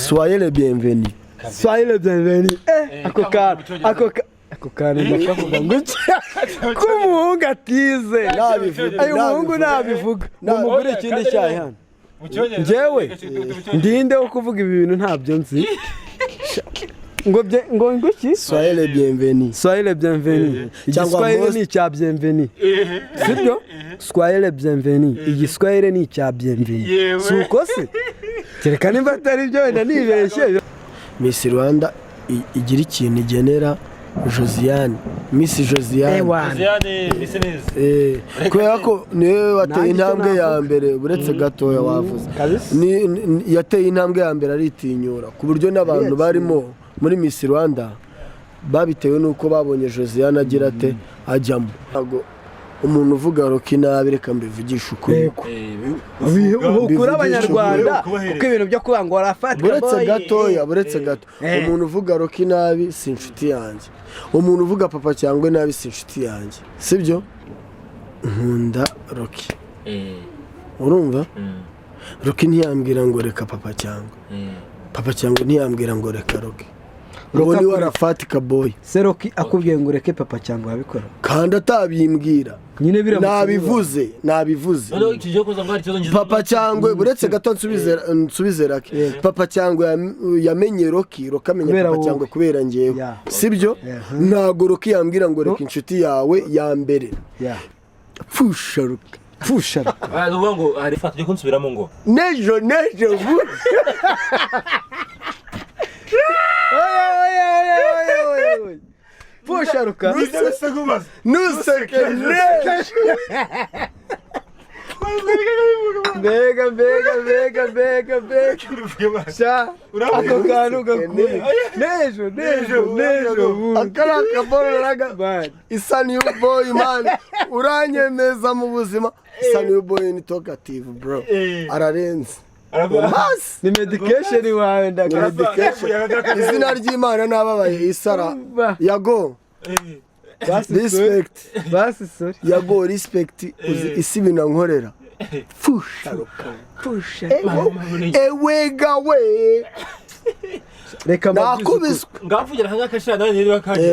Soyez les bienvenus. Soyez le bienvenu. Ako kantu, ako kantu ndakavuga ngo iki? Ko umuhungu atize. Nabivuga. Ayo, umuhungu nabivuga ngo mugure ikindi cyayi hano. Njyewe ndinde wo kuvuga ibi bintu ntabyo nzi. Ngo iki? Soyez les bienvenus. Soyez le bienvenu. Cyangwa Igiswahili most- ni icya bienvenu, sibyo? Soyez le bienvenu, Igiswahili ni icya bienvenu. Yewe. Si uko se? Kereka nimba atari byo, wenda nibeshye. Miss Rwanda igira ikintu igenera Josiane, Miss Josiane. Josiane, Miss neza. Kubera ko niwe wateye Nanjye icyo intambwe ya navuga. mbere, uretse gatoya wavuze. Kabisa. Yateye intambwe ya mbere, aritinyura ku buryo n'abantu barimo muri Miss Rwanda babitewe n'uko babonye Josiane agira ate, ajyamo. Ntabwo umuntu uvuga Rocky nabi, reka mbivugishe ukuri. Yego. Ukuri Abanyarwanda, Kubahereza. kuko ibintu byo kuba ngo warafatika Buretse boy. gatoya, buretse gato. Umuntu uvuga Rocky nabi si inshuti yanjye, umuntu uvuga Papa Cyangwe nabi si inshuti yanjye, sibyo? Nkunda Rocky, urumva? Rocky ntiyambwira ngo reka Papa Cyangwe, Papa Cyangwe ntiyambwira ngo reka Rocky, ngo Rocky niwe arafatika boy. Se Rocky akubwiye ngo ureke Papa Cyangwe, wabikora? Kandi atabimbwira. Nyine biramutse. Nabivuze, nabivuze. Noneho iki gihe kuza ngo hari ikibazo ngize. Papa Cyangwe, buretse gato, nsubize Rocky. Papa Cyangwe yamenye Rocky, Rocky amenya Kubera Papa wowe. Cyangwe kubera njyewe. Sibyo? Ntabwo Rocky yambwira ngo reka inshuti yawe ya mbere. Pfusha Rocky. Pfusha Rocky. Ah, ni ukuvuga ngo hari fata ujye kunsubiramo ngo Nejo nejo vu. Oya, oya, oya, oya, oya, oya. Pfusha Rocky. Nuseke nejo. Mbega, mbega, mbega, mbega, mbega! Sha, ako kantu gakure nejo nejo nejo bundi. Akari akaboro raga. Man. Isa new boy, man, uranyemeza mu buzima. Isa new boy ni talkative, bro, ararenze Mas! Ni medication wawe ndaka. Medication. Izina ry'Imana n'ababaye isara. Umva. Yago, Basi sorry. respect. Basi sorry. Yago, respect. Uzi isi binankorera, pfusha. Pfusha. Ewega we. Reka mbabwize ukuri. Nakubiswe. Ngavugira nka kashira nawe niba kandi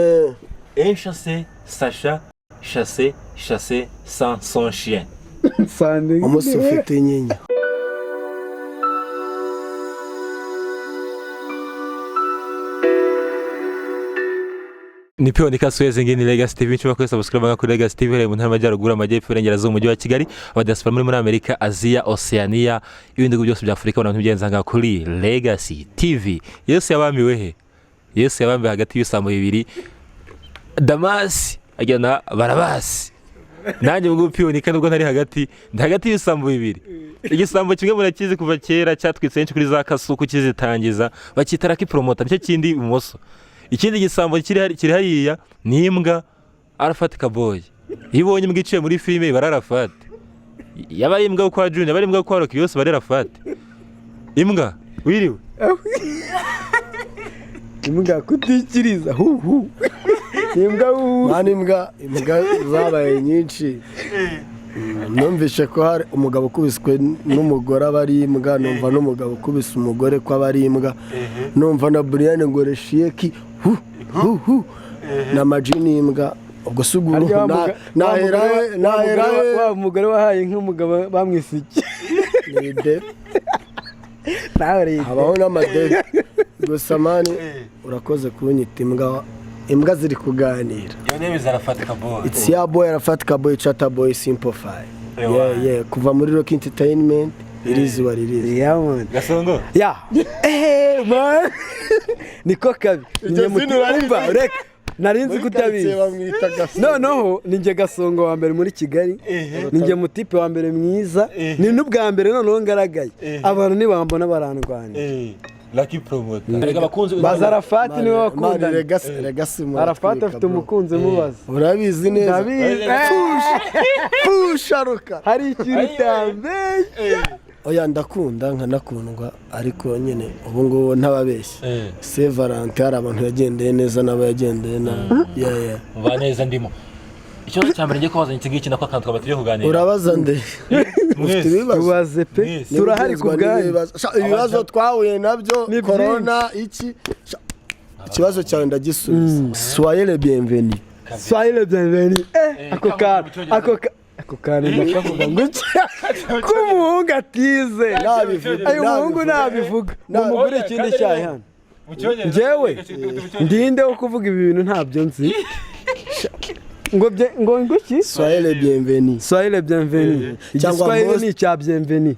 un chassé Sacha chassé chassé sans son chien. Sande. Umunsi ufite inyinya. Ni Piyo Kasuwezi, ngi ni Legacy TV. Nshobora kuri subscribe kuri Legacy TV mu ntara y'Amajyaruguru, Amajyepfo, Iburengerazuba, Umujyi wa Kigali, abadiaspora muri Amerika, Aziya, Oceania, ibindi bihugu byose bya Afurika. Abantu ntibigenza nka kuri Legacy TV. Yesu yabambiwe he? Yesu yabambiwe hagati y'ibisambo bibiri, Damasi ajyana Barabasi. Nanjye ubwo piyonika, nubwo ntari hagati, ndi hagati y'ibisambo bibiri. Igisambo kimwe murakizi kuva kera, cyatwitse henshi kuri za Kasuku kizitangiza, bacyita Rocky Promoter, nicyo kindi ibumoso. Ikindi gisambo kiri hariya ni imbwa Arafat Kaboy. Iyo ubonye imbwa iciye muri filime iba ari Arafat, yaba ari imbwa yo kwa Junior, yaba ari imbwa yo kwa Rocky, yose iba ari Arafat. Imbwa wiriwe. Imbwa kutikiriza hu hu, imbwa hu. Man, imbwa zabaye nyinshi. Numvishe ko hari umugabo ukubiswe n'umugore aba ari imbwa, numva n'umugabo ukubise umugore ko aba ari imbwa, numva na Brian ngo reshiyeki hu hu hu na maji ni imbwa. Ubwo si ubwo? Harya wa nahera he? Nahera he? Wa mugore wahaye nk'umugabo bamwise iki? Ni de. Nawe rero. Habaho n'amadebe gusa. Man, urakoze kunyita imbwa, imbwa ziri kuganira. Your name is Arafat Kaboy. It's your boy Arafat Kaboy, Chata Boy, Simple Five. Yeah, kuva muri Rock Entertainment, irizi waririzi. Yeah, man. Gasongo. Ya, man, niko kabi. Iryo zina urarizi? Umva, reka nari nzi kutabizi. Bamwita Gasongo. Noneho ni njye Gasongo wa mbere muri Kigali, ni njye mutipe wa mbere mwiza, ni n'ubwa mbere noneho ngaragaye, abantu nibambona barandwanya. Lucky Promoter. Erega abakunzi Baza Arafati niwe wakundana. Legacy. Arafati afite umukunzi, mubaza. Urabizi neza. Ndabizi. Fusharuka. Hari ikintu utambeshya. Oya, ndakunda nkanakundwa, ariko nyine ubu ngubu ntababeshya, Saint Valentin hari abantu yagendeye neza n'abo yagendeye nabi. Yeah. Mva neza ndimo. Ikibazo cya mbere ngiye kubaza iki ngiki, nako akantu twaba turi kuganira. Urabaza nde? Ufite ibibazo. Tubaze pe. Mwese. Turahari ku Nibigezwa bwanyu. n'ibibazo. Sha, ibibazo twahuye nabyo, Ni korona iki. Sha, ikibazo cyawe ndagisubiza: soyez les bienvenus. Soyez le bienvenu. Ako kantu, ako kantu ndakavuga ngo iki ko umuhungu atize? Nabivuga. Ayo, umuhungu nabivuga ngo mugure ikindi cyayi hano. Njyewe ndinde wo kuvuga ibi bintu ntabyo nzi ngo iki? Soyez les bienvenus. Soyez le bienvenu. Cyangwa Igiswahili most- ni icya bienvenu,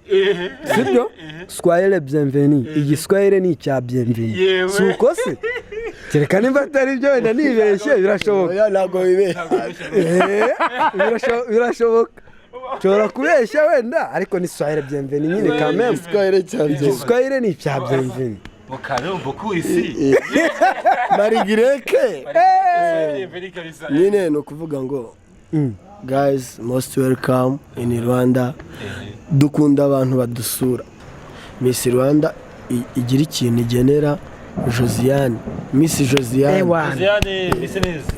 sibyo? Soyez le bienvenu, igiswahili ni icya bienvenu. Yewe. Si uko se? Kereka nimba atari byo, wenda nibeshye, birashoboka. Oya, ntabwo bibeshya. Birashoboka nshobora kubeshya wenda, ariko ni soyez le bienvenu nyine kameme. Igiswahili cya bienvenu. Igiswahili ni icya bienvenu. Mukarumbo ku isi. Malgré que nyine ni ukuvuga ngo guys, most welcome in Rwanda. Dukunda abantu badusura. Miss Rwanda igira ikintu igenera Josiane, Miss Josiane. Josiane, Miss neza.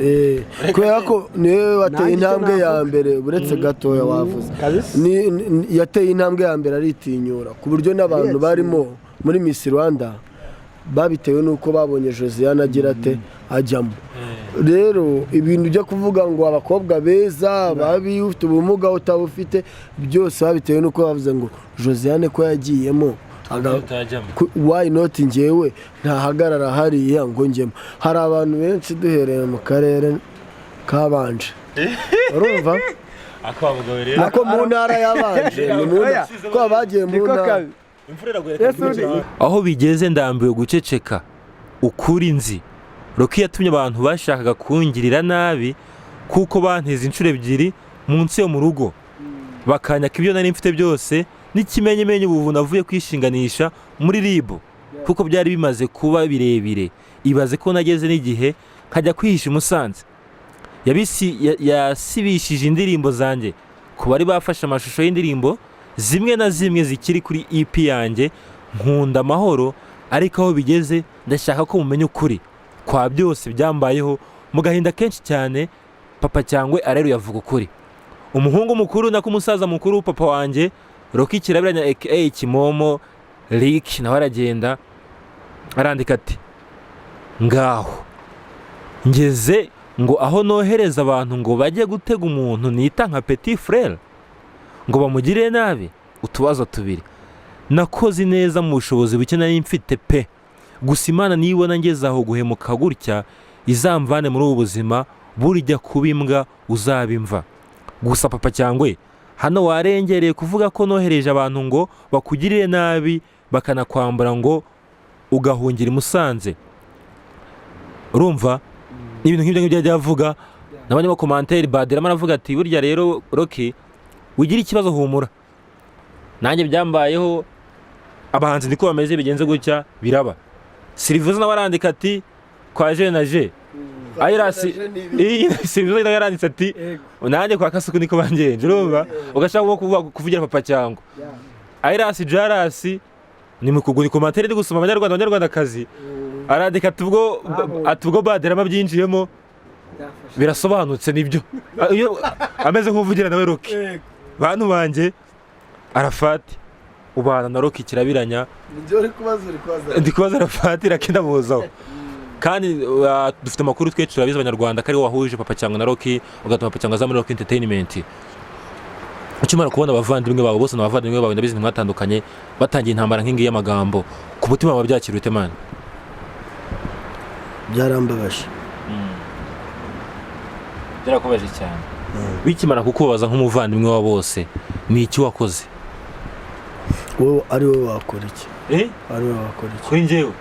Kubera ko niwe wateye Nanjye icyo intambwe ya navuga. mbere, uretse gatoya wavuze. Kabisa. Yateye intambwe ya mbere, aritinyura ku buryo n'abantu barimo muri Miss Rwanda babitewe n'uko babonye Josiane agira ate, ajyamo. Rero ibintu byo kuvuga ngo abakobwa beza, babi, ufite ubumuga, utabufite, byose babitewe n'uko bavuze ngo Josiane ko yagiyemo, Utajyamo. Why not njyewe ntahagarara hariya ngo njyemo? Hari abantu benshi, duhereye mu karere kabanje, urumva? Akabagabo rero. Nako mu ntara yabanje, ni mu Oya. ko bagiye mu Niko ntara. kabi. Imvura iraguye. Yesu Aho bigeze ndambiwe guceceka ukuri nzi. Rocky yatumye abantu bashakaga kungirira nabi, kuko banteze inshuro ebyiri munsi yo mu rugo, bakanyaka ibyo nari mfite byose. N'ikimenyimenyi, ubu navuye kwishinganisha muri RIB kuko byari bimaze kuba birebire. Ibaze ko nageze n'igihe nkajya kwihisha i Musanze. Yasibishije indirimbo zanjye ku bari bafashe amashusho y'indirimbo zimwe na zimwe zikiri kuri EP yanjye. Nkunda amahoro, ariko aho bigeze ndashaka ko mumenya ukuri kwa byose byambayeho. Mu gahinda kenshi cyane, Papa Cyangwe areruye avuga ukuri. Umuhungu mukuru, nako umusaza mukuru, papa wanjye Rocky Kirabiranya aka Kimomo Rick, nawe aragenda arandika ati: "Ngaho ngeze ngo aho nohereza abantu ngo bajye gutega umuntu nita nka petit frère ngo bamugirire nabi. Utubazo tubiri nakoze neza mu bushobozi buke nari mfite pe. Gusa Imana nibona ngeze aho guhemuka gutya, izamvane muri ubu buzima. Burya kuba imbwa uzaba imva." Gusa Papa Cyangwe, hano warengereye kuvuga ko nohereje abantu ngo bakugirire nabi, bakanakwambura, ngo ugahungira i Musanze. Urumva n'ibintu nk'ibyo ngibyo yajya avuga n'abanyamakuru. Baderama aravuga ati: "Burya rero Rocky, wigira ikibazo, humura, nanjye byambayeho, abahanzi niko bameze, bigenze gutya biraba." Silivuza nawe arandika ati kwa je na je ayirasi iyi. Silivuza nawe yaranditse ati: "Nanjye kwa Kasuku niko bangenje." Urumva ugashaka nko kuvugira Papa Cyangwa ayirasi jarasi ni mu kugura commentaire ndi gusoma. Abanyarwanda, abanyarwandakazi, arandika ati ubwo Baderama byinjiyemo birasobanutse, nibyo. Iyo ameze nk'uvugira nawe Rocky. Bantu banjye, Arafati ubana na Rocky Kirabiranya. Nibyo uri kubaza, uri kubaza. Ndi kubaza Arafati, Rocky ndamuzaho. Kandi dufite amakuru twe turabizi abanyarwanda ko ariwe wahuje Papa Cyangwa na Rocky, ugatuma Papa Cyangwa aza muri Rocky Entertainment. Ukimara kubona abavandimwe bawe bose, ni abavandimwe bawe, ndabizi ntimwatandukanye, batangiye intambara nk'ingiyi y'amagambo, ku mutima wawe byakira ute, man? Byarambabaje. Byarakubaje cyane. Bikimara kukubabaza nk'umuvandimwe wa bose, ni iki wakoze? Wowe ari wowe wakora iki? Eh? Ari wowe wakora iki? Kuri njyewe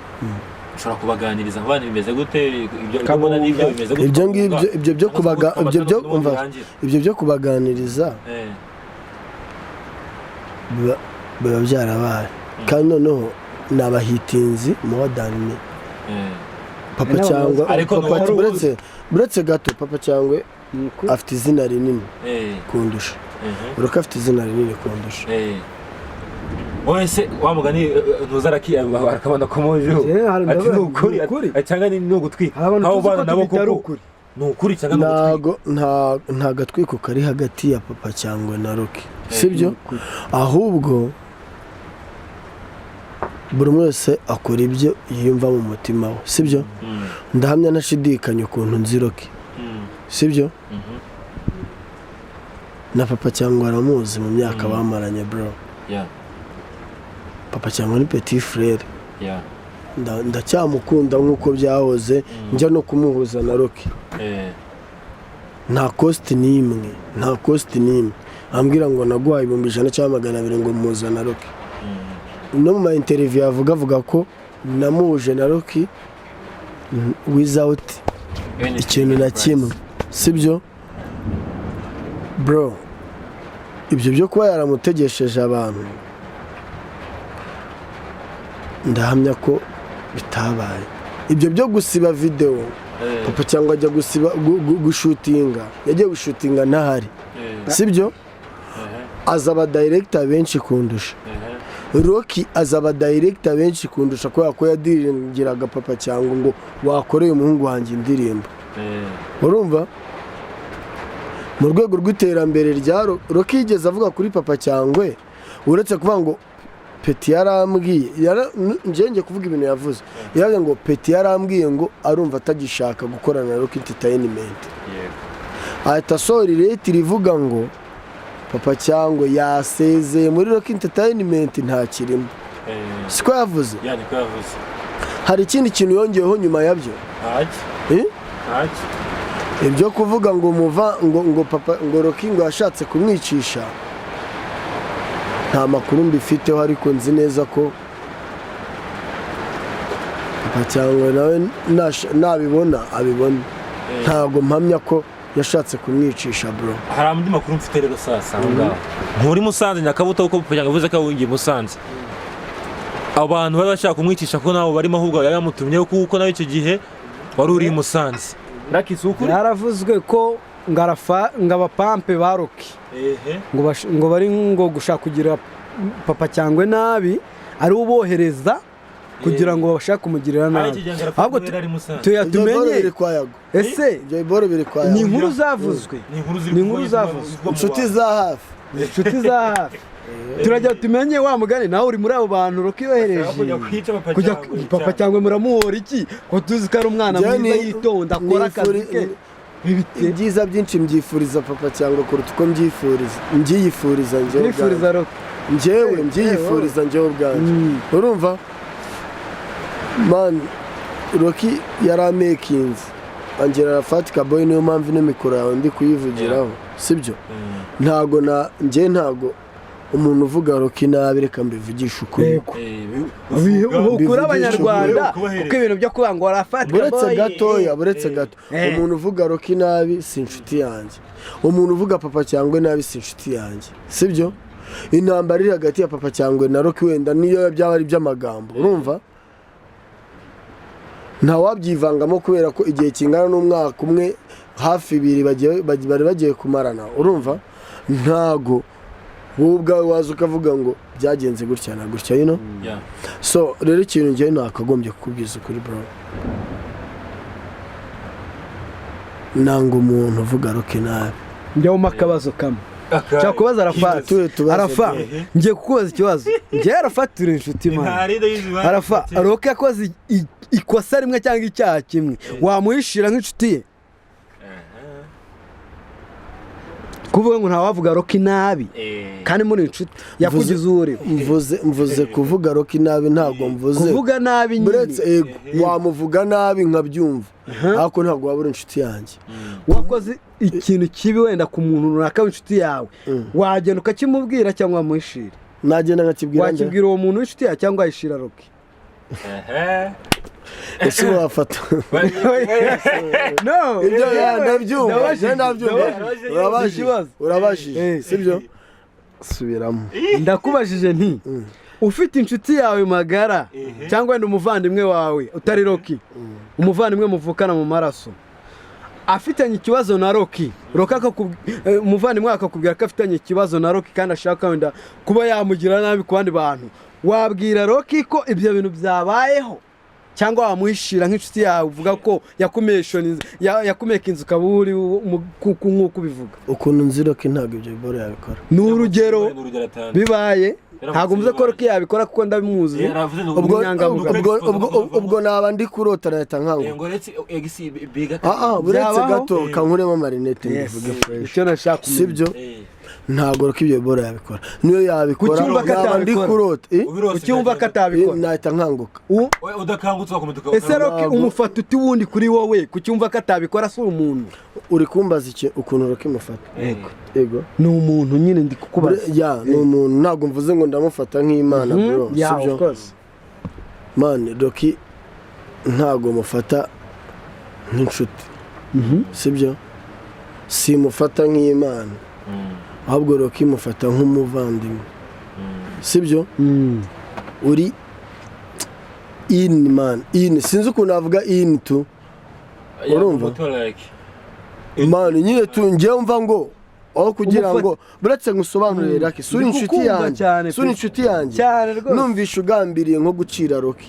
ushobora kubaganiriza nk'abandi, bimeze gute, ibyo mbona n'ibyo bimeze gute? Ibyo ngibyo, ibyo byo kubaga, ibyo byo umva, ibyo byo kubaganiriza biba byarabaye. Kandi noneho ni abahitinzi more than me. Papa N'abantu Cyangwa Ariko papa ni buretse gato, Papa Cyangwa afite izina rinini kundusha. Uruka afite izina rinini kundusha. Wowe se wa mugani ntuza arakabana komojeho Njyewe hari ati ni ndavuga, ukuri ni ukuri. Cyangwa ni ugutwika Hari abantu aho tuzi ko bana nabo bitari koko ukuri. Ni ukuri cyangwa ni ugutwika? Ntago nta gatwiko kari hagati ya Papa Cyangwe na Rocky, sibyo? Ahubwo buri umwe wese akora ibyo yiyumva mu mutima we, sibyo? Ndahamya ntashidikanya ukuntu nzi Rocky, sibyo? Na Papa Cyangwe aramuzi mu myaka bamaranye, bro. Papa Cyangwe ni petit frère. Ndacyamukunda nk'uko byahoze, njya no kumuhuza na Rocky. Nta cost n'imwe, nta cost n'imwe ambwira ngo naguhaye 100,000 cyangwa 200 ngo muza na Rocky. No mu ma interview avuga, avuga ko namuhuje na Rocky without ikintu na kimwe, sibyo, bro? Ibyo byo kuba yaramutegesheje abantu, ndahamya ko bitabaye. Ibyo byo gusiba videwo, Papa Cyangwe ajya gusiba gushutinga, yagiye gushutinga ntahari, sibyo? Aza aba director benshi kundusha. Rocky aza aba director benshi kundusha, kubera ko yadiringiraga Papa Cyangwe ngo wakoreye umuhungu wanjye indirimbo. Urumva, mu rwego rw'iterambere rya Rocky, yigeze avuga kuri Papa Cyangwe, uretse kuvuga ngo Peti yarambwiye, njye ngiye kuvuga ibintu yavuze. Yaravuze ngo Peti yarambwiye ngo arumva atagishaka gukorana na Rocky Entertainment. Ahita asohora ireti rivuga ngo Papa Cyangwe yasezeye muri Rocky Entertainment, ntakirimo. Siko yavuze? Ya, niko yavuze. Hari ikindi kintu yongeyeho nyuma yabyo? Ntacyo. Eh? Ntacyo. Ibyo kuvuga ngo muva ngo papa ngo Rocky ngo yashatse kumwicisha, nta makuru mbifiteho, ariko nzi neza ko Papa Cyangwe nawe nabibona abibona. Ntabwo mpamya ko yashatse kumwicisha, bro. Hari andi makuru mfite rero. Sasa aho ngaho nturi Musanze Nyakabuto, kuko Papa Cyangwe yavuze ko yawingiye Musanze, abantu bari bashaka kumwicisha ko nabo barimo, ahubwo yari yamutumyeho, kuko nawe icyo gihe wari uri i Musanze. Lucky, si ukuri? Yaravuzwe ko ngo arafa ngo abapampe ba Rocky ngo bari ngo gushaka kugira Papa Cyangwe nabi, ari ubohereza kugira ngo babashe kumugirira nabi. Ahubwo tuya Ibyo boro tumenye biri kwa Yago. Ese Ibyo boro biri kwa ni Yago. inkuru zavuzwe? Ni inkuru ziri Ni inkuru kuvugwa- zavuzwe. zivugwa mu Inshuti bantu. za hafi. Inshuti za hafi. Turajya tumenye wa mugani nawe uri muri abo bantu Rocky yohereje Kujya kwica Papa kujya Cyangwe. Papa Cyangwe muramuhora iki, ko tuzi ko ari umwana Njyewe mwiza, yitonda, akora akazi ke bibite? Ibyiza byinshi mbyifuriza Papa Cyangwe kuruta uko mbyifuriza, mbyiyifuriza njyewe Twifuriza ubwanjye. Rocky. Njyewe mbyiyifuriza njyewe ubwanjye. Urumva man, Rocky yari amekinze angera arafatika boy, niyo mpamvu ino mikoro yawe ndi kuyivugiraho, sibyo? Ntago na njye, ntago umuntu uvuga Rocky nabi, reka mbivugishe ukuri. Yego. Ukuri abanyarwanda, Kubahereza. kuko ibintu byo kuvuga ngo warafatika Buretse boy, gatoya, buretse gato. Umuntu uvuga Rocky nabi si inshuti yanjye. Umuntu uvuga Papa Cyangwe nabi si inshuti yanjye, sibyo? Intambara iri hagati ya Papa Cyangwe na Rocky, wenda niyo byaba ari iby'amagambo, urumva ntawabyivangamo, kubera ko igihe kingana n'umwaka umwe, hafi ibiri bari bagiye kumarana. Urumva ntago wowe ubwawe waza ukavuga ngo byagenze gutya na gutya. So rero ikintu ngewe nakagombye kukubwiza ukuri, bro, nanga umuntu uvuga Rocky nabi. Njyaho akabazo kamwe nshaka kubaza Arafa. Tuye tubaze, Arafa, bro. ngiye kukubaza ikibazo. Njyewe Arafa turi inshuti, man. Arafa, Rocky yakoze ikosa rimwe cyangwa icyaha kimwe, wamuhishira nk'inshuti ye? Kuvuga ngo ntawavuga Rocky nabi kandi muri inshuti, yakugize uwo uriwe. Mvuze kuvuga Rocky nabi, ntabwo mvuze Kuvuga nabi nyine. Buretse, ego, wamuvuga nabi nkabyumva, ariko ntabwo waba uri inshuti yanjye. Wakoze ikintu kibi wenda ku muntu runaka w'inshuti yawe, wagenda ukakimubwira cyangwa wamuhishira? Nagenda nkakibwira njye. Wakibwira uwo muntu w'inshuti yawe cyangwa wahishira Rocky? Ese wafata No. Ibyo ya, ndabyumva. Ndabajije, Njye ndabyumva. ndabajije. Urabajije. Ikibazo. Urabajije, sibyo? Subiramo. Ndakubajije nti ufite inshuti yawe magara cyangwa wenda umuvandimwe wawe utari Rocky, umuvandimwe muvukana mu maraso, afitanye ikibazo na Rocky, Rocky umuvandimwe wawe akakubwira ko afitanye ikibazo na Rocky kandi ashaka wenda kuba yamugira nabi ku bandi bantu, wabwira Rocky ko ibyo bintu byabayeho? Cyangwa wamuhishira nk'inshuti yawe uvuga ko yakumeka inzu ukaba uri nk'uko ubivuga? Ukuntu nzi Rocky, ntabwo ibyo biboro yabikora. Ni urugero. Ni urugero atanze. Bibaye. Yaramutse Ntabwo mvuze ko bibaye. Rocky yabikora kuko ndabimuzi. Yaravuze ngo- Ubwo Inyangamugayo. ubwo naba ndi kurota nahita Eh, nkanguka. Ngo uretse ex biga. Ah ah, buretse Byabaho? gato, kankuremo amarinete Yes. mbivuge fresh. Icyo nashaka kumenya. Sibyo? Ntabwo Rocky ibyo biboro yabikora. Niyo yabikora, Kuki wumva ko naba ndi atabikora? kurota. Eh? Ubirose. Kuki wumva ko atabikora? Nahita nkanguka. Udakangutse wakomeza Ese Rocky Ntabwo. umufata uti wundi kuri wowe, kuki wumva ko atabikora? Si umuntu? Uri kumbaza iki? Ukuntu Rocky mufata? Yego. Yego. Ni umuntu nyine, ndi kukubaza. Ya, ni umuntu, ntabwo mvuze ngo ndamufata nk'Imana, bro. Yeah, Sibyo? of course. Man, Rocky ntabwo mufata nk'inshuti, sibyo? Simufata nk'Imana, ahubwo Rocky mufata nk'umuvandimwe, sibyo? Uri in, man, in, sinzi ukuntu navuga in tu. Urumva? Man, nyine tu njyewe mva ngo aho kugira ngo, buretse ngusobanurire, Rocky suri Ndi inshuti kukumva yanjye cyane suri pe. inshuti yanjye. Cyane rwose. Numvishe ugambiriye nko gucira Rocky,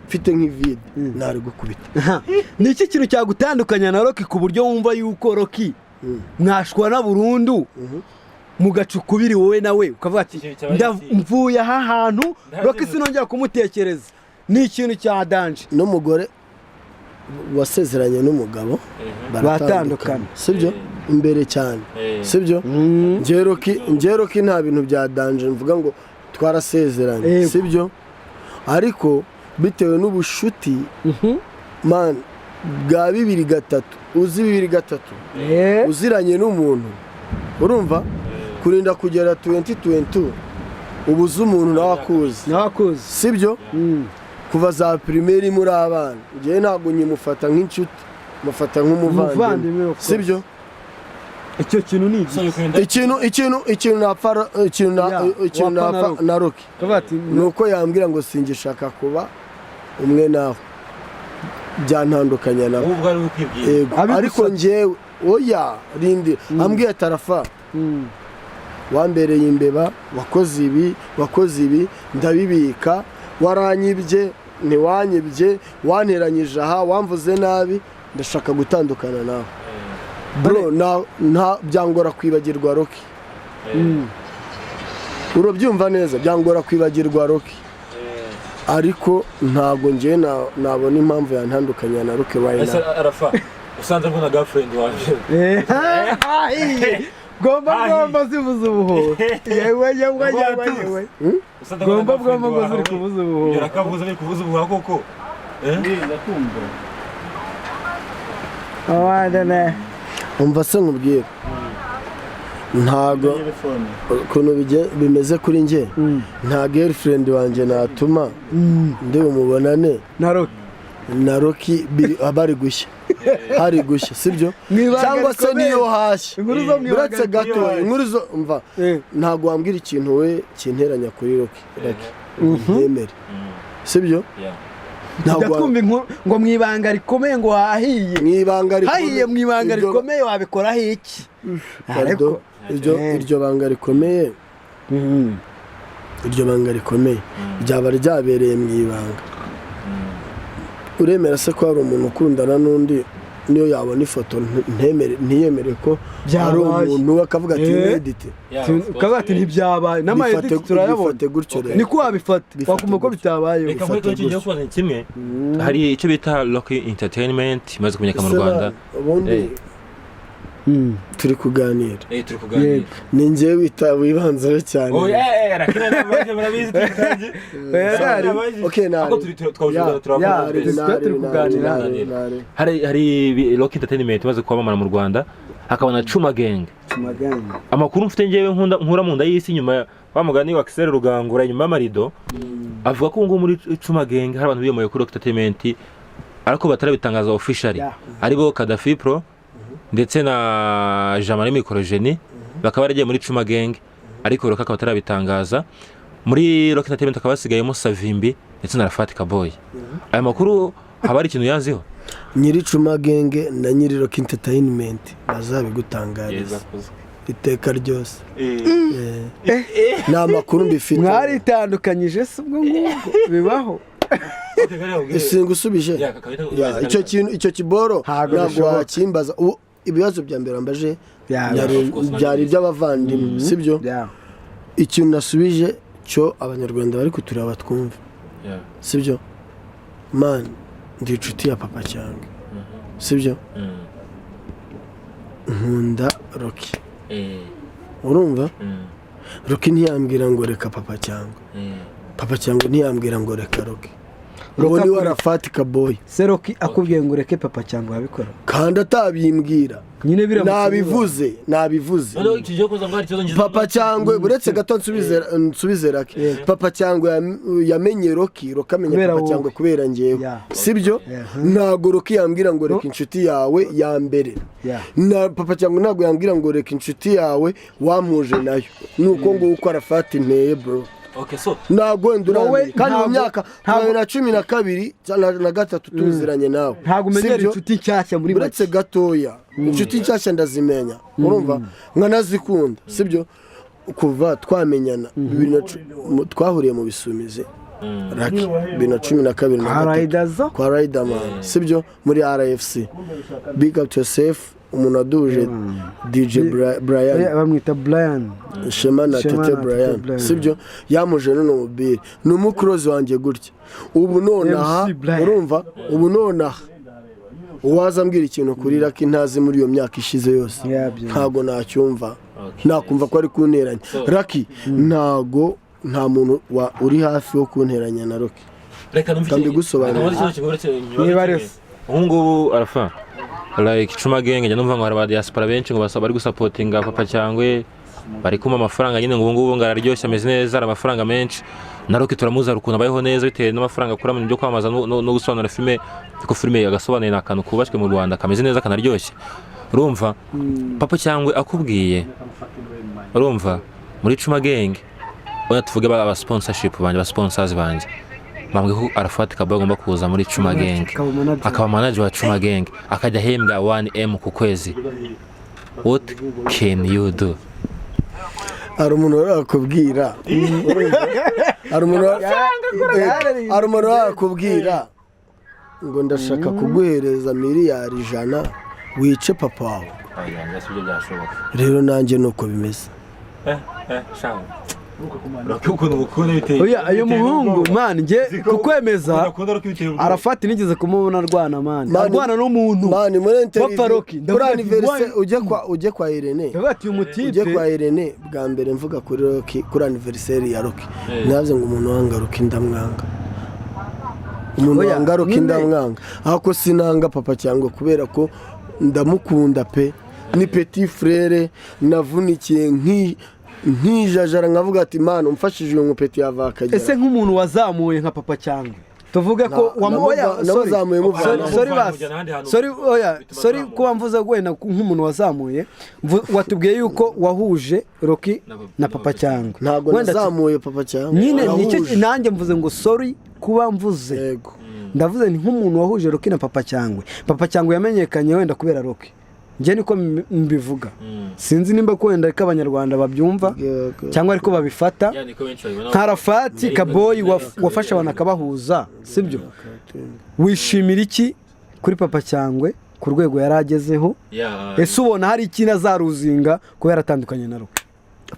mfite nk'ivide nari gukubita. Aha. Ni iki kintu cyagutandukanya na Rocky ku buryo wumva yuko Rocky mwashwana burundu, mugaca ukubiri wowe nawe, ukavuga ati Ikintu cyabaye Mvuye aha hantu, Rocky sinongera kumutekereza"? Ni ikintu cya danger. N'umugore wasezeranye n'umugabo Batandukana. Sibyo? Imbere cyane, sibyo? Njyewe Rocky nta bintu bya danger mvuga ngo twarasezeranye, sibyo? Ariko bitewe n'ubushuti, man, bwa 2003, uzi 2003, uziranye n'umuntu, urumva, kurinda kugera 2022, uba uzi umuntu nawe akuzi. Nawe akuzi. Sibyo? Kuva za primaire muri abana. Njyewe ntabwo nkimufata nk'inshuti, mufata Umuvandimwe, nk'umuvandimwe, of course. Sibyo? Icyo kintu ni igiki? Ikintu napfa, ikintu na Yeah, ikintu wapfa na napfa Rocky. na Rocky Ukavuga ati ni uko yambwira ngo singishaka kuba umwe nawe, byantandukanya nawe. Wowe ubwawe uri kwibwira. Yego. Abigusabye. Ariko njyewe oya, rindi ambwiye tarafa wambereye imbeba, wakoze ibi, wakoze ibi, ndabibika, waranyibye, ntiwanyibye, wanteranyije aha, wamvuze nabi, ndashaka gutandukana nawe, bro, nta byangora kwibagirwa Rocky. Urabyumva neza, byangora kwibagirwa Rocky, ariko ntabwo njyewe nabona impamvu yantandukanya na Rocky right Ese now. Arafa, usanze mbona girlfriend waje? Gomba gomba zivuze ubuhuha, yewe yewe yewe yewe. Usanze mbona Gomba girlfriend gomba ngo wawe. ziri kuvuza ubuhuha. Yarakavuze, biri kuvuza ubuhuha koko. Eh? Abana. Umva se nkubwire, ntabwo ukuntu bimeze kuri njye, nta girlfriend wanjye natuma ndi bumubonane Na Rocky. Na Rocky bari gushya, hari gushya, sibyo? Mu ibanga Cyangwa se rikomeye. niyo hashya. Inkuru zo mu ibanga Uretse gato, rikomeye. inkuru zo mva, ntabwo wambwira ikintu we kinteranya kuri Rocky, Rocky ntemere, sibyo? Yeah. Ntabwo Tujya twumva inkuru ngo mu ibanga rikomeye ngo hahiye. Mu ibanga rikomeye. Hahiye mu ibanga rikomeye, wabikoraho iki? Pardon, Ariko iryo banga rikomeye, iryo banga rikomeye ryaba ryabereye mu ibanga. Uremera se ko hari umuntu ukundana n'undi, niyo yabona ifoto ntiyemere ko ari Byabaye. umuntu we, akavuga ati edit? Yeah, of course. Ukavuga ati ntibyabaye, n'ama edit turayabona. Bifate gutyo rero. Niko wabifata? Bifate Wakumva ko gutyo. bitabayeho? Reka nkwereke icyo ngiye kubaza ni kimwe. Hari icyo bita Rocky Entertainment imaze kumenyekana mu Ese Rwanda. Ubundi turi kuganira. Eh, turi kuganira. Ni njyewe wita wibanzeho cyane. Oh, yeah, Rakina n'abaje murabizi turi. Okay, nari. Ako turi twawujugunya turavuga twese. Turi kuganira. Nari, nari. Hari Rocky Entertainment imaze kwamamara mu Rwanda, hakaba na Cuma Gang. Amakuru mfite njyewe nkunda nkura mu nda y'isi, nyuma wa mugani wa Axel Rugangura, inyuma y'amarido, avuga ko ubu ngubu muri Cuma Gang hari abantu biyomoye kuri Rocky Entertainment ariko batarabitangaza officially, aribo Kadafi Pro ndetse na Jean Marie Microgenie, bakaba baragiye muri Cuma Gang, ariko Rocky akaba atarabitangaza. Muri Rocky Entertainment hakaba hasigayemo Savimbi ndetse na Rafat Kaboy. Aya makuru haba hari ikintu yaziho? Nyiri Cuma Gang na nyiri Rock Entertainment bazabigutangariza iteka ryose. Nta makuru mbifite. Mwaritandukanyije se ubwo ngubwo bibaho? Singusubije. Ya, icyo kintu, icyo kiboro Ntabwo ntabwo bishoboka. wakimbaza. Ubu ibibazo bya mbere wambaje Of course, byari iby'abavandimwe, sibyo? Yeah. Ikintu nasubije cyo, Abanyarwanda bari kutureba twumve, sibyo? Man, ndi inshuti ya Papa Cyangwe, sibyo? Nkunda Rocky. Urumva, Rocky ntiyambwira ngo reka Papa Cyangwe, Papa Cyangwe ntiyambwira ngo reka Rocky. Uwo Rocky ni we Arafati Kaboyi. Se Rocky akubwiye ngo ureke Papa Cyangwe, wabikora? Kandi atabimbwira. Nyine biramutse. Nabivuze, nabivuze. Noneho iki gihe kuza ngo hari ikibazo ngize. Papa Cyangwe, buretse gato nsubize Rocky. Papa Cyangwe yamenye Rocky, Rocky amenya Kubera Papa wowe. Cyangwe kubera njyewe, sibyo? Yeah. Ntabwo Rocky yambwira ngo reka inshuti yawe ya mbere. Na Papa Cyangwe ntabwo yambwira ngo reka inshuti yawe wampuje nayo. Nuko nguko Arafati nteye, bro. Okay, so Ntabwo wenda Wowe uramenya kandi mu myaka 2012 cyangwa na gatatu tuziranye nawe. Ntabwo umenyera Sibyo? inshuti nshyashya muri Uretse make. gatoya, inshuti nshyashya ndazimenya, urumva, nkanazikunda, sibyo? Kuva twamenyana twahuriye mu Bisumizi, Rocky, 2012 na Kwa gatatu. Riderzo. Kwa Riderman, sibyo? Muri RFC, big up to yourself, umuntu waduje DJ Brian. Bamwita Brian. Shema na Shema Tete na Tete Brian, Brian. sibyo? Yamuje none mobile ni umukurozi wanjye gutya ubu nonaha. MC Brian. Urumva, ubu nonaha uwaza ambwira ikintu kuri Rocky ntazi muri iyo myaka ishize yose, Yabyo. ntago nacyumva. Okay. Nakumva ko ari kunteranya Rocky. Ntago, nta muntu uri hafi wo kunteranya na Rocky. Reka numve. Kandi mbigusobanurire. Reka mbaze ikibazo kimwe uretse nyuma Niba kimwe. ari se. Ubu ngubu Arafa, like Cuma Gang, njya numva ngo hari aba diaspora benshi ngo basaba, bari gusupportinga Papa Cyangwe, bari kumpa amafaranga nyine, ngo ubu ngubu ngo araryoshye, ameze neza, hari amafaranga menshi. Na Rocky turamuzi, hari ukuntu abayeho neza bitewe n'amafaranga akura mu bintu byo kwamamaza no gusobanura filime, kuko filime agasobanuye ni akantu kubashywe mu Rwanda kameze neza kanaryoshye. Urumva, Papa Cyangwe akubwiye, urumva, muri Cuma Gang, oya, tuvuge aba sponsorship banjye, aba sponsors banjye bambwiye ko Arafat Kaboy agomba kuza muri Cuma Gang, Akaba manager. Akaba manager wa Cuma Gang, akajya ahembwa 1M ku kwezi, what can you do? Hari umuntu warakubwira, hari umuntu warakubwira ngo ndashaka kuguhereza miliyari 100 wice papa wawe? Rero nanjye ni uko bimeze. Oya, ayo muhungu man, njye kukwemeza Arafati nigeze kumubona arwana, man. Man, arwana n'umuntu man, muri Bapfa interview Rocky, kuri ndavuga ati, anniversaire, why? ujye kwa Irene. Ndavuga ati uyu Ujye kwa mutipe. Irene, bwa mbere mvuga kuri Rocky kuri anniversaire ya Rocky, navuze ngo umuntu wanga Rocky ndamwanga, umuntu Oya, wanga Rocky nyine. ndamwanga. Ariko sinanga Papa Cyangwe kubera ko ndamukunda pe, ni petit frère navunikiye nkijajara nkavuga ati: "Mana, umfashije uyu mupeti yava akagera." Ese nk'umuntu wazamuye nka Papa Cyangwe, tuvuge ko oya, sorry. Namuzamuye muvana. Sorry, sorry Muvana, basi. mujyana ahandi hantu Sorry, oya, bituma sorry azamuka. kuba mvuze wenda nk'umuntu wazamuye, watubwiye yuko wahuje Rocky na Papa Cyangwe. Ntabwo Wenda nazamuye Papa Cyangwe. Nyine nicyo Nahuje. nanjye mvuze ngo sorry kuba mvuze. Yego. Ndavuze ni nk'umuntu wahuje Rocky na Papa Cyangwe. Papa Cyangwe yamenyekanye wenda kubera Rocky, njye niko mbivuga, sinzi nimba ko wenda ariko Abanyarwanda babyumva Yego. cyangwa ariko babifata. Ya, niko benshi babibona. Nka Arafati Kaboyi wafashe abantu akabahuza, sibyo? Wishimira iki kuri Papa Cyangwe ku rwego yari agezeho? Ya, Ese ubona hari ikintu azaruzinga kuba yaratandukanye na Rocky?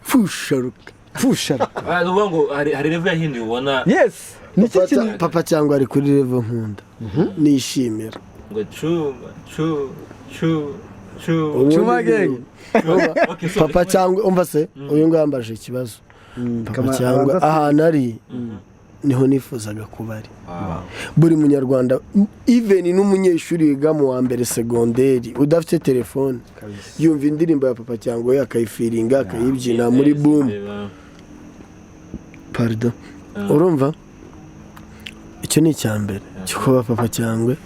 Pfusha Rocky. Pfusha Rocky. Ah, ni ukuvuga ngo hari level yahinduye ubona. Yes, nicyo Papa kintu. Papa Cyangwe ari kuri level nkunda, nishimira. Ngo cuma cu cu cu. Ubundi Cuma Gang. Okay, so Papa Cyangwe, umva se, uyu nguyu yambaje ikibazo. Papa Cyangwe ahantu ari niho nifuzaga kuba ari. Buri munyarwanda, even n'umunyeshuri wiga mu wa mbere segonderi udafite telefone, yumva indirimbo ya Papa Cyangwe akayifeelinga, akayibyina muri boom. Pardon. Urumva, icyo ni icya mbere cyo kuba Papa Cyangwe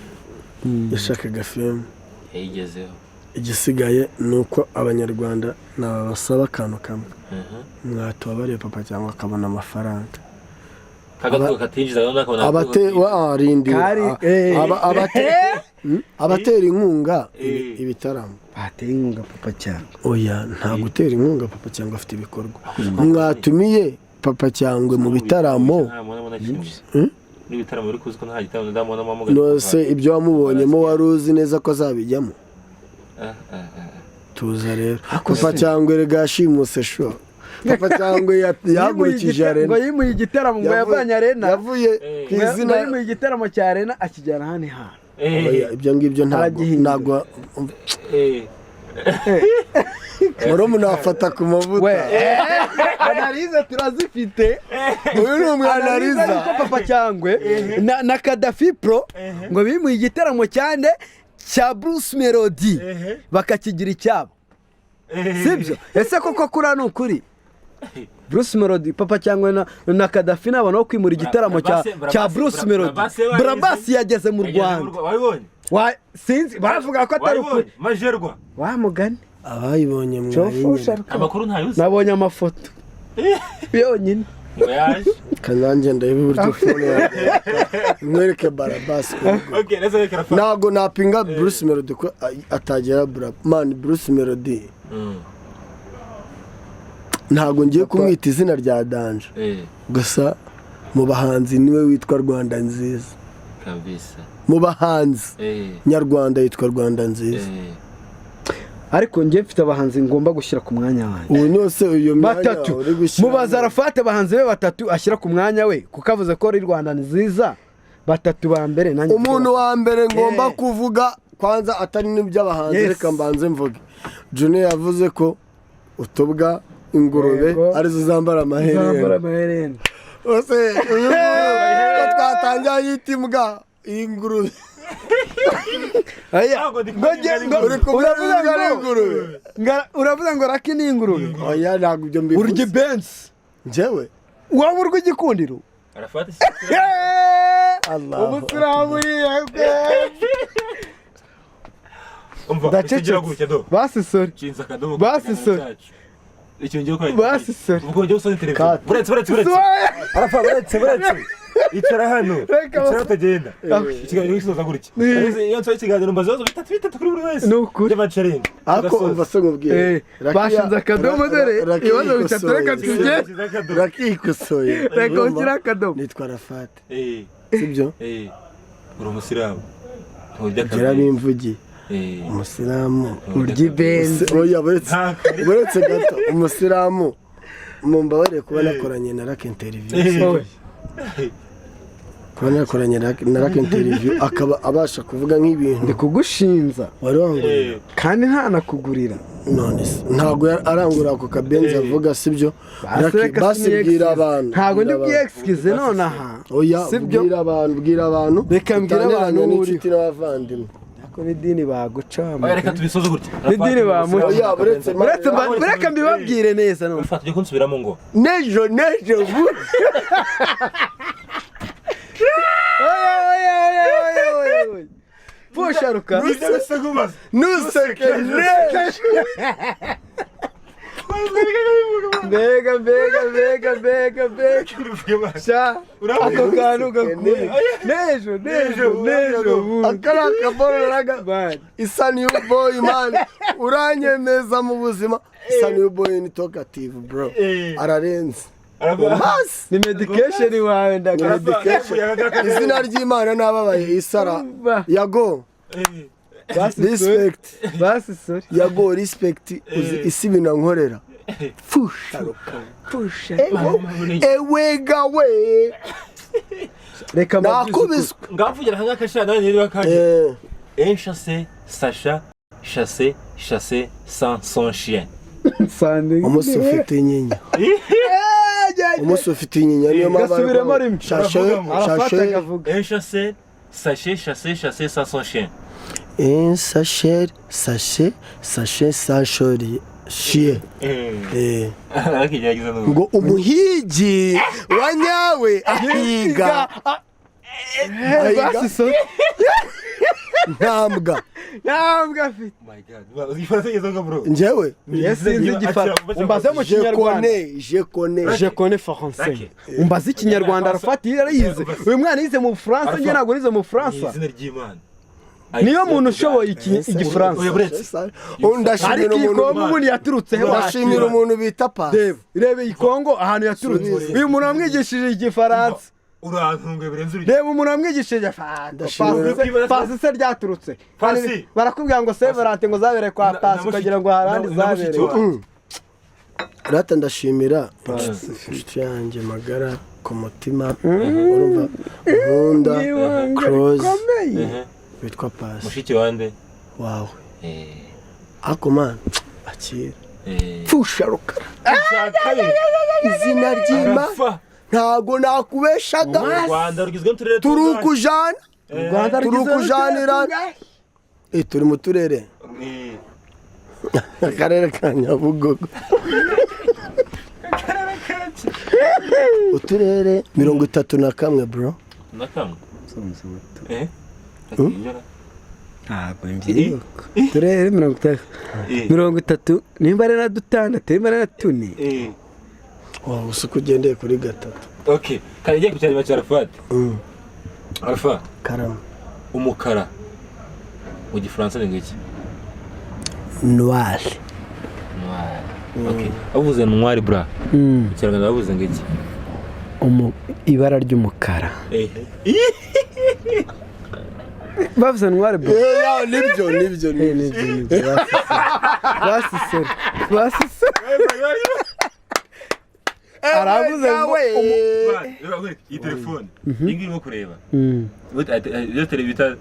yashakaga filime. Yayigezeho. Igisigaye ni uko Abanyarwanda nababasaba akantu kamwe: mwatubabariye Papa Cyangwe akabona amafaranga. Kagatuka katinjiza gahunda akabona. Abate wa rindi Kari. Abatera inkunga ibitaramo. Bateye inkunga Papa Cyangwe. Oya, nta gutera inkunga, Papa Cyangwe afite ibikorwa. Mwatumiye Papa Cyangwe mu bitaramo. N'ibitaramo uri kuzi ko nta gitaramo ndamubonamo amugana. Nose ibyo wamubonyemo wari uzi neza ko azabijyamo? Tuza rero. Papa Cyangwe rega yashimuse sho. Papa Cyangwe yahagurukije Ngo arena. yimuye igitaramo, ngo yavanye arena. Yavuye ku Ngo izina. yimuye igitaramo cya arena, akijyana ahandi hantu. Oya, ibyo ngibyo ntabwo Aragihindura. ntabwo murumuna afata ku mavuta. We, analyse turazifite. Uyu ni Analyse umwanariza. yuko Papa Cyangwe na Kadafi Pro ngo bimuye igitaramo cyane cya Bruce Melody, bakakigira icyabo, sibyo? Ese koko kuriya ni ukuri? Bruce Melody, Papa Cyangwe na Kadafi ni abantu bo kwimura igitaramo cya Bruce Melody. Brabasi yageze mu Rwanda. Wabibonye? Sinzi, bavuga ko atari ukuri. Wabibonye majerwa? Wa mugani. Abayibonye mwayinyereka. Amakuru ntayo uzi. Nabonye amafoto yonyine. Ngo yaje. Kananjye ndebe uburyo phone yanjye nkwereke Barabasi. Okay, let's go, Rafa. Ntabwo napinga Bruce Melody ko atagera bra man. Bruce Melody, ntabwo ngiye kumwita izina rya danger, gusa mu bahanzi niwe witwa Rwanda Nziza. Kabisa. Mu bahanzi nyarwanda yitwa Rwanda Nziza. Ariko njye mfite abahanzi ngomba gushyira ku mwanya wanjye. Ubu nose iyo myanya Batatu. uri gushyira? Mubaza Arafate abahanzi be batatu ashyira ku mwanya we, kuko avuze ko ari Rwanda Nziza. Batatu ba mbere nanjye Umuntu wa mbere ngomba kuvuga kwanza, atari n'iby'abahanzi, reka mbanze mvuge Junior yavuze ko utubwa ingurube arizo zambara zambara amaherena. Amaherena. Ose uyu nguyu ko twatangira yita imbwa iyi ngurube? Aya, Ntabwo ndi ngo Uri kuvuga uravuga imbwa ngo n'ingurube. Uravuga ngo Raki ni ingurube. Oya, ntabwo ibyo mbivuze. Urya Benzi. Njyewe? Wowe urw'igikundiro. Arafata. Allahu. Umusilamu yiyebwe. Umva. Ndacecetse. Gutya do. Basi sorry. Nshinze akadomo. Basi sorry. Icyo ngiye gukora. Basi sorry. Ubwo ngiye gusoza televiziyo. Cut. Buretse, buretse, buretse. Arafa, buretse, buretse. Icara hano. Reka. Icara utagenda. Ikiganiro gisoza gutya. Iyo nsoje ikiganiro mbaza ibibazo bitatu bitatu kuri buri wese. Ni ukuri. By'amacarenga. Ariko umva se nkubwire. Bashinze akadomo dore ibibazo bitatu, reka tujye. Rakikosoye. Reka ushyire akadomo. Nitwa Rafate, sibyo? Uri umusilamu, nturya Gira kabiri. bimvugi umusilamu. Urya ibenzi. Oya, buretse, buretse gato. Umusilamu, mumbabarire kuba nakoranye na Rake interview, kuba nakoranye na Rake interview akaba abasha kuvuga nk'ibintu Ndi kugushinza. Wari wangurira. Kandi ntanakugurira. None se ntabwo arangura ako kabenzi avuga, sibyo? Basi Rake, reka. basi bwira abantu. Ntabwo ndi bwira abantu. bwiyexcuse nonaha. Oya. Sibyo? Bwira abantu, bwira abantu. Reka mbwire Utanteranya abantu n'inshuti n'abavandimwe. Ariko n'idini baguca. Oya, reka tubisoze gutya. N'idini bamuca. Oya, buretse. Uretse mbibabwire neza none. Fata, ujye kunsubiramo ngo Nejo nejo bu. Oya, oya, oya, oya, oya, oya. Pfusharuka. Nuseke nejo. Mbega, mbega, mbega, mbega, mbega sha, ako kantu gakuye nejo nejo nejo bundi. Aka ni akaboro raga. Man. Isa new boy, man, uranyemeza mu buzima. Isa new boy ni talkative, bro, ararenze masi. Ni medication wawe ndaka. Izina ry'Imana n'ababaye isara yago. Basi sorry. Respect. Basi sorry. Yago, respect. Uzi isi ibintu ankorera, fusharuka. Pfusha. Ewega we. Reka mbabwize ukuri. Nakubiswe. Ngavugira nka ngaka nawe niba kaje. Un chassé sacha chasser chasser sans son chien. Sandi. Umunsi ufite inyinya, umunsi ufite inyinya, niyo mpamvu. Gasubiremo rimwe. Shashe. Arafata. Shashe. Akavuga. Un chassé saché chasser chasser sans son chien. Un sachet sachet sachet sachori chien. Arakigerageza n'ubu. Ngo umuhigi wa nyawe ahiga ahiga Basi sorry. Nta mbwa. Ntabwo afite. My God, uzi igifaransa kigezweho, bro? Njyewe? Yes, sinzi igifaransa, umbaze mu Je Kinyarwanda. connais, je connais. Je connais français. Umbaze Ikinyarwanda. Arafati yarayize, uyu mwana yize mu Bufaransa, njye ntabwo nize mu Ni Bufaransa. izina ry'Imana. Niyo muntu ushoboye Igifaransa. Oya, buretse. Ndashimira Ariko iyi umuntu. Kongo ubundi yaturutse he? Ndashimira Wakira. umuntu bita Pasi. Reba, reba iyi Kongo ahantu yaturutse. Subiza. Uyu muntu wamwigishije Igifaransa. Urantunguye birenze urugero. Reba umuntu wamwigishije. Ndashimira. Pasi se ryaturutse. Pasi. Barakubwira ngo Saint Valentin ngo zabereye kwa Na- Pasi, na mushiki- ukagira ngo hari ahandi na mushiki zabereye. wanjye. Rata, ndashimira inshuti yanjye magara ku mutima, urumva, nkunda close, witwa Pasi. Mushiki wande? Wawe. Ako man, akira. Pfusha Rukara, izina ry'Imana. Arafa. Ntago nakubeshaga. U Rwanda rugizwe n'uturere Turi tungahe? ukujana. Rwanda Turi rugizwe ukujanira. n'uturere. Turi mu turere, akarere ka Nyabugogo, uturere 31, bro. Na kamwe. Ntabwo mbyibuka uturere 30, 30, nimba ari na dutandatu, nimba ari na tune. Waba usa uko ugendeye kuri gatatu. Okay, kandi ku cyanyuma cya Arafat. Arafa. Karama. Umukara mu Gifaransa ni ngiki? Noir. Noir. Okay, bavuze noir, bra, mu Kinyarwanda bavuze ngiki? Ibara ry'umukara. Bavuze noir, bro. Nibyo, nibyo. Nibyo. Nibyo, nibyo. Basisere, basisere, aravuze ngo Iyi telefone iyi ngiyi urimo kureba, iyo tele bita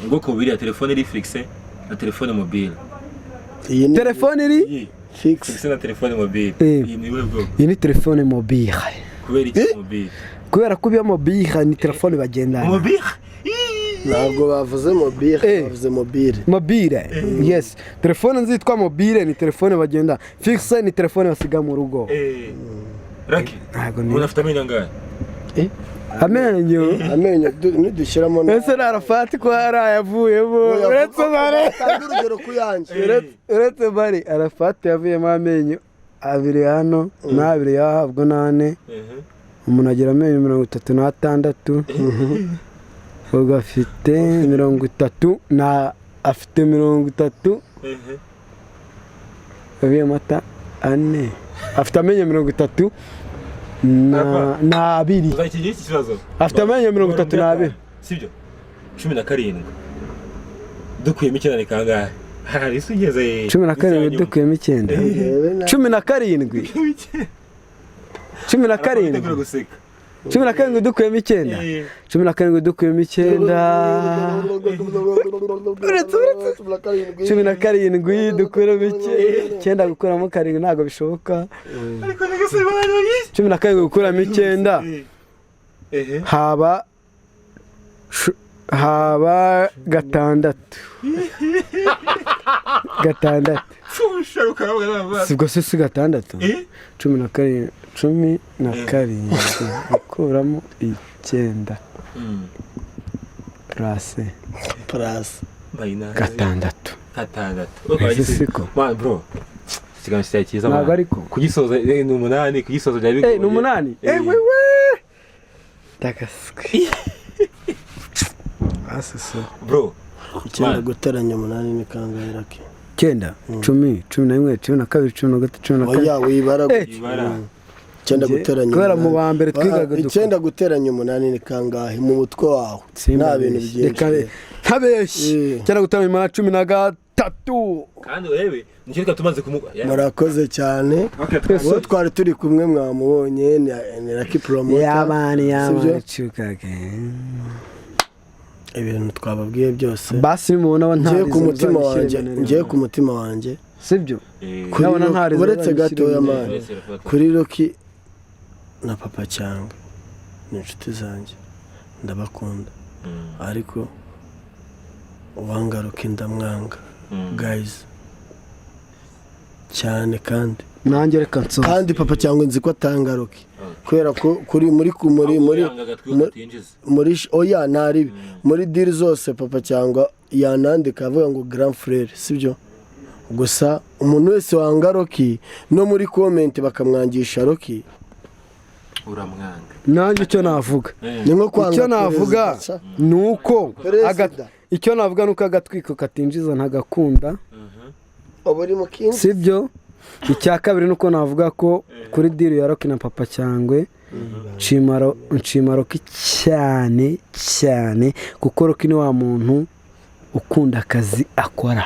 ubwoko bubiri ya telefone iri fixe na telefone mobile. Iyi ni Telefone iri Iyi fixe. Fixe na telefone mobile. Iyi ni ubuhe bwoko? Iyi ni telefone mobile. Kubera iki mobile? Kubera ko iyo mobile ni telefone bagendana. Mobile. Ntabwo bavuze mobile. Bavuze mobile. Mobile, yes. Telefone nzitwa mobile ni telefone bagenda, fixe ni telefone basiga mu rugo. Raki. Ntabwo ni Umuntu afite amenyo angahe? Amenyo? Amenyo nidushyiramo Ese na Arafati ko hari ayavuyemo, uretse bare Tanga urugero ku yanjye. Uretse bari Arafati yavuyemo amenyo abiri hano n'abiri yahabwa n'ane. Umuntu agira amenyo 36, ubwo afite 30 na, afite 30, yavuyemo ata ane, afite amenyo 32 n'abiri. Uzakigira iki kibazo? Afite amenyo 32. Sibyo? 17 dukuyemo icyenda ni kangahe? Hari isi ugeze? 17 dukuyemo icyenda, 17, 17. Guseka. 17 dukuyemo icyenda, 17 dukuyemo icyenda, uretse, uretse, 17 dukuramo icyenda, gukuramo karindwi ntabwo bishoboka. Ariko nigase bana. 17 gukuramo icyenda, haba gatandatu, gatandatu. Sibwo se? Si gatandatu? 17, 17 gukuramo icyenda plus Plus gatandatu. Gatandatu. Ese siko? Man, bro, ikiganiro cyari cyiza. Ntabwo Man. ariko. Kugisoza ni umunani, kugisoza byari bigoye. Ni umunani. Wewe, ndagaswe asese. Bro. Icyenda Man. guteranya umunani ni kangahe, Raki? Icyenda, 10, 11, 12, 13, 14. Oya, wibara. Ibara. Icyenda guteranya Kubera mu umunani. ba mbere twigaga Icyenda guteranya umunani ni kangahe mu mutwe wawe? Nta bintu byinshi. Reka ntabeshye. Icyenda guteranya umunani, 13. Kandi urebe nicyo reka tumaze kumu Murakoze cyane. Okay. Uwo twari turi kumwe mwamubonye, ni Raki Promoter. Yabani. Sibyo? Yabani cukage. Ibintu twababwiye byose. Basi nimubona wa Ngiye ntarize ku mutima wanjye, muzabishyire. ngiye ku mutima wanjye. Sibyo? Kuri Nabona ntarize uretse muzabishyire gatoya imbere. man, kuri Rocky na Papa Cyangwe ni inshuti zanjye, ndabakunda, ariko uwanga Rocky ndamwanga, guys, cyane kandi. Nanjye reka nsoze. Kandi Papa Cyangwe nzi ko atanga Rocky kubera ko kuri muri ku- muri muri muri oya, ntaribi muri deal zose Papa Cyangwa yanandika avuga ngo grand frère, sibyo? Gusa umuntu wese wanga Rocky no muri comment bakamwangisha Rocky, Uramwanga. Nanjye icyo navuga, ni nko kwanga icyo navuga perezida. ni uko Perezida. Icyo navuga ni uko agatwiko katinjiza ntagakunda. Uba uri mu kindi. Sibyo? Icya kabiri ni uko navuga ko kuri deal ya Rocky na Papa Cyangwe Nshima Rocky cyane cyane, kuko Rocky ni wa muntu ukunda akazi akora,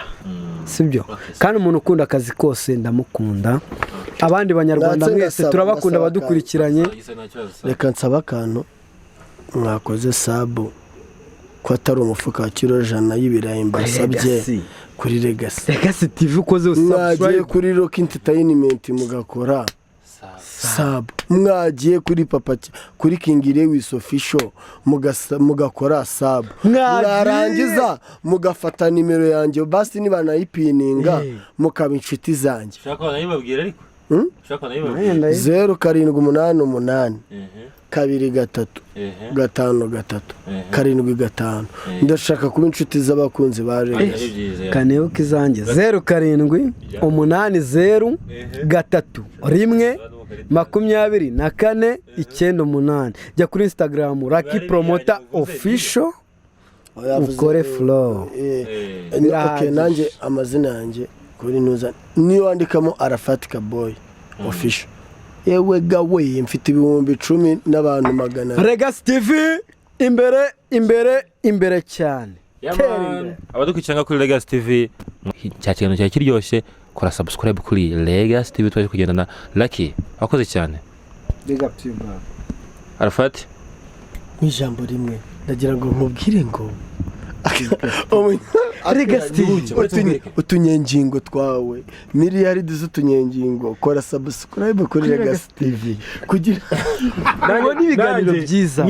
sibyo? Kandi umuntu ukunda akazi kose ndamukunda. Abandi Banyarwanda Natse mwese ndasaba- turabakunda, ndasaba abadukurikiranye. Reka nsaba akantu. Mwakoze sub, ko atari umufuka wa kiro 100 y'ibirayi mbasabye Legacy. kuri Legacy. Legacy TV, ukoze Mwagiye subscribe. kuri Rock Entertainment mugakora sub, mwagiye kuri papa, kuri King Lewis Official mugakora sub, mwarangiza mugafata nimero yanjye, basi niba nayipininga, mukaba inshuti zanjye. Ushaka wanayibabwira ariko. Hmm? Ushaka wanayibabwira. 0788 23 53 75. Ndashaka kuba inshuti z'abakunzi ba Legacy. Kanebuka izanjye: 0780 31 24 98. Jya kuri Instagram, Lucky Promoter Official, ukore follow. Okay. Birahagije. Nanjye amazina yanjye kuri nuza niyo wandikamo Arafatika Boy Official, yewe gawe, mfite 10,000 n'abantu 200. Legacy TV, imbere, imbere, imbere cyane. Tera imbere. Abadukurikirana kuri Legacy TV, cya kiganiro cyari kiryoshye. Kora subscribe kuri Legacy TV. Twaje kugendana Lucky, wakoze cyane. Big up to you, bro. Arafat. Mu ijambo rimwe, ndagira ngo nkubwire ngo Legacy TV. Utunyengingo twawe, miliyaridi z'utunyengingo, kora subscribe kuri Legacy TV kugira Ubone ibiganiro byiza.